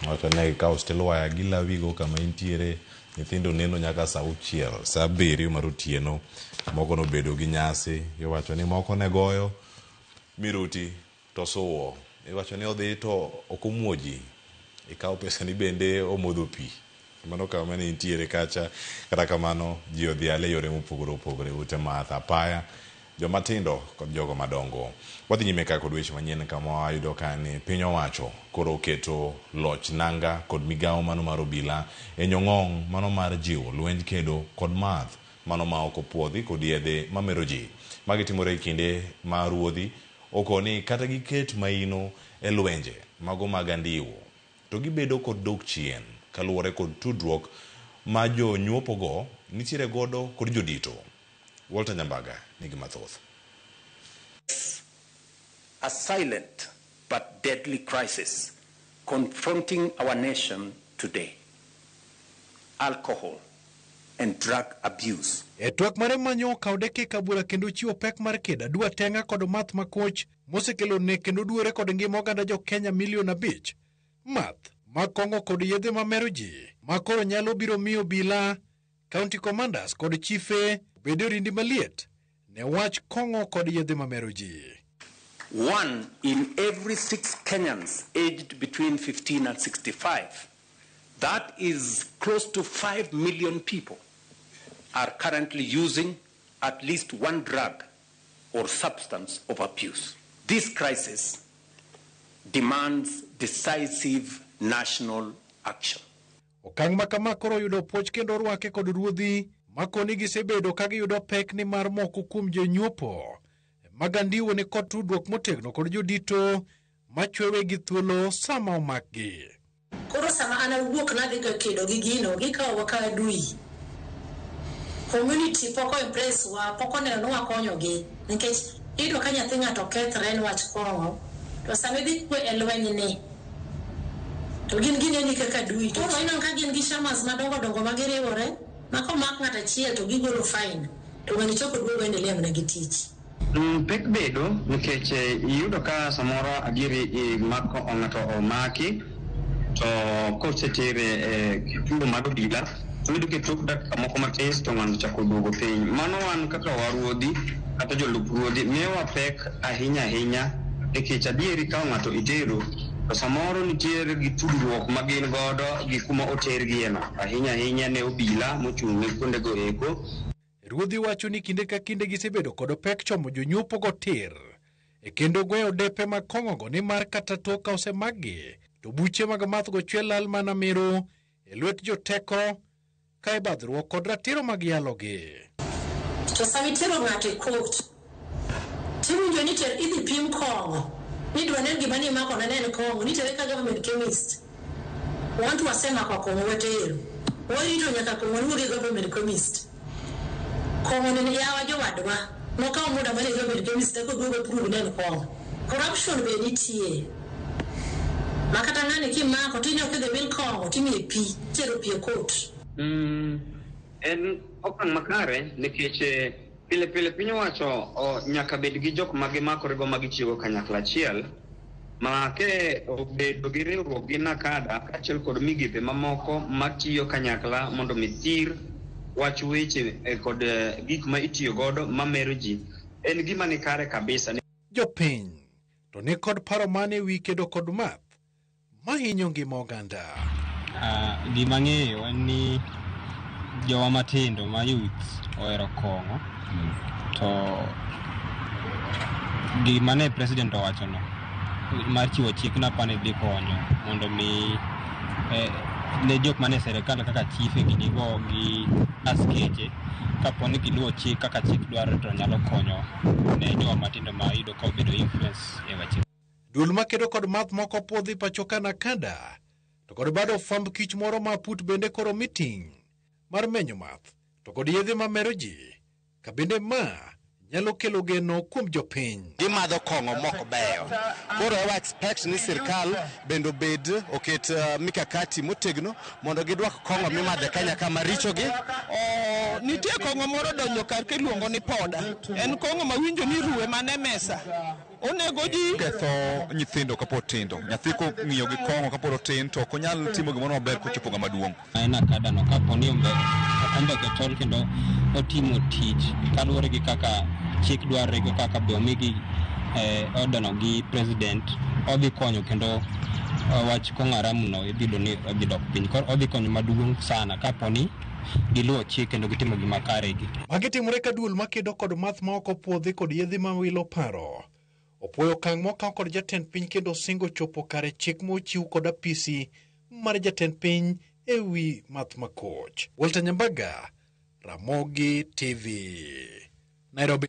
Wacho ne gikawo steel wire gilawigo kama intiere. Nyithindo neno nyaka saa 6, saa 7 mar otieno. Moko nobedo gi nyasi. Iwacho ni moko ne goyo miruti to suwo. Iwacho ni odhi to ok omuoji. Ikawo pesani bende omodho pi. Mano kama ne intiere kacha. Kata kamano ji odhiale yore mopogore opogore. Ute math, apaya, joma tindo kod jogo madongo. Wadhi nyime ka kod weche manyien kama wayudo ka ni piny owacho koro oketo loch nanga kod migawo mano mar obila e nyong'ong' mano mar jiwo lwenj kedo kod math mano ma ok opuodhi kod yedhe mamero ji. Magi timore e kinde ma ruodhi okoni kata giket maino e lwenje mago mag andiwo to gibedo kod dok chien kaluwore kod tudruok ma jonyuopogo nitiere godo kod jodito. Walter Nyambaga nigi mathoth. A silent but deadly crisis confronting our nation today. Alcohol and drug abuse. E twak mare manyo okawo dakika bura kendo chiwo pek mar kedo adwa teng'a kod math makoch mosekelo nek kendo duore kod ngima oganda jo Kenya milion 5. Math mag kong'o kod yedhe mamero ji ma koro nyalo biro miyo obila, county commanders kod chife obed e orindi maliet ne wach kong'o kod yedhe mamero ji. 1 in every 6 Kenyans aged between 15 and 65, that is close to 5 million people, are currently using at least one drug or substance of abuse. This crisis demands decisive national action. Okang' ma kama koro oyudo puoch kendo orwake kod ruodhi makoni gisebedo ka giyudo pek ni mar moko kuom jonyuopo mag andiwo ni kod tudruok motegno kod jodito machwewe gi thuolo sama omakgi. Koro sama an awuok nadhi ga kedo gi gino, gikawowa ka adui. Community pok o-impress wa, pok oneno ni wakonyogi. Nikech iyudo ka nyathi ng'ato kethre niwach kong'o, to sama idhi kwe e lweny ni, to gin gineni kaka adui. Koro ineno ka gin gi chamas madongo dongo ma giriwore, ma komak ng'ato achiel to gigolo fine, to ng'ani chako duogo endelea mana gi tich. Pek bedo nikech iyudo ka samoro adieri mako ng'ato omaki to kosetere e kituo mar obila to iyudo ka tok dakika moko matis to ng'ano chako duogo piny. Mano wan kaka waruodhi kata jolup ruodhi miyowa pek ahinya ahinya nikech adieri ka ng'ato itero to samoro nitiere gi tudruok ma gin godo gi kuma otergieno ahinya ahinya ne obila mochung' ne kuondego eko. Ruodhi wacho ni kinde ka kinde gisebedo kod pek chomo jonyuopogo tir e kendo gweyo depe mag kong'ogo nimar kata tok ka osemakgi to buche mag mathgo chwe lal mana miru e lwet joteko ka ibadhruok kod ratiro mag yalogi. To sama itero ng'ato e court, tiwinjo ni ter idhi pim kong'o, nidwa nen gima nimako ne en kong'o, nitere ka government chemist. Wan to wasemako kong'o watero. Warito nyaka kong'o wuog e government chemist. Kong'o ni yawa jowadwa, nokawo muda mane government chemist eka oduogo prove ni en kong'o. Corruption be nitie. Ma kata ng'ani kimako tineno kidhi wil kong'o timiye pi, itero pi e court. En okang' makare nikech pile pile piny owacho nyaka bed gi jok ma gimakorego ma gichiwo kanyakla achiel ma ke obedo gi riwruok gi NACADA kaachiel kod migepe mamoko matiyo kanyakla mondo mi thir wach weche kod gik ma itiyo godo mamero ji en gima ni kare kabisa. Jopiny to ni kod paro mane wi kedo kod math mahinyo ngima oganda. Gima ng'eyo en ni jowa matindo ma youth ohero kong'o to gima ne president owachono mar chiwo chik napani dhi konyo mondo mi ne jok mane serikal kaka chife ginigo gi askeche kapo ni giluwo chik kaka chik dwaro to nyalo konyo ne jowa matindo ma yudo ka obedo influence e weche. Duol makedo kod math moko puodhi pacho ka NACADA to kod bado fwamb kich moro ma put bende koro meeting mar menyo math to kod yedhe mamero ji ka bende ma nyalo kelo geno kuom jopiny. Gimadho kong'o mok beyo. Koro wa expect ni sirkal bende obed oket mikakati motegno mondo gidwak kong'o mimadho e Kenya ka marichogi. Nitie kong'o moro donjo kar ka iluongo ni poda. En kong'o mawinjo ni ruwe mana e mesa. Onego ji. Ketho nyithindo kapod tindo. Nyathi kong'iyo gi kong'o kapod otin to ok onyal timo gimoro maber kochopo ng'ama duong'. En akadano kapo ni ombeke tol kendo otimo tich kaluwore gi kaka chik dwarre gi kaka be omigi order no gi president, odhi konyo kendo wach kong'o haramu no idhi yudo ni odhi dok piny. Koro odhi konyo maduong' sana kapo ni giluwo chik kendo gitimo gima kare gi. Magi timore ka duol makedo kod math ma ok opuodhi kod yedhe mawilo paro opuoyo okang' mokaw kod jatend piny kendo singo chopo kare chik mochiw kod apisi mar jatend piny ewi math makoch. Walter Nyambaga, Ramogi TV, Nairobi.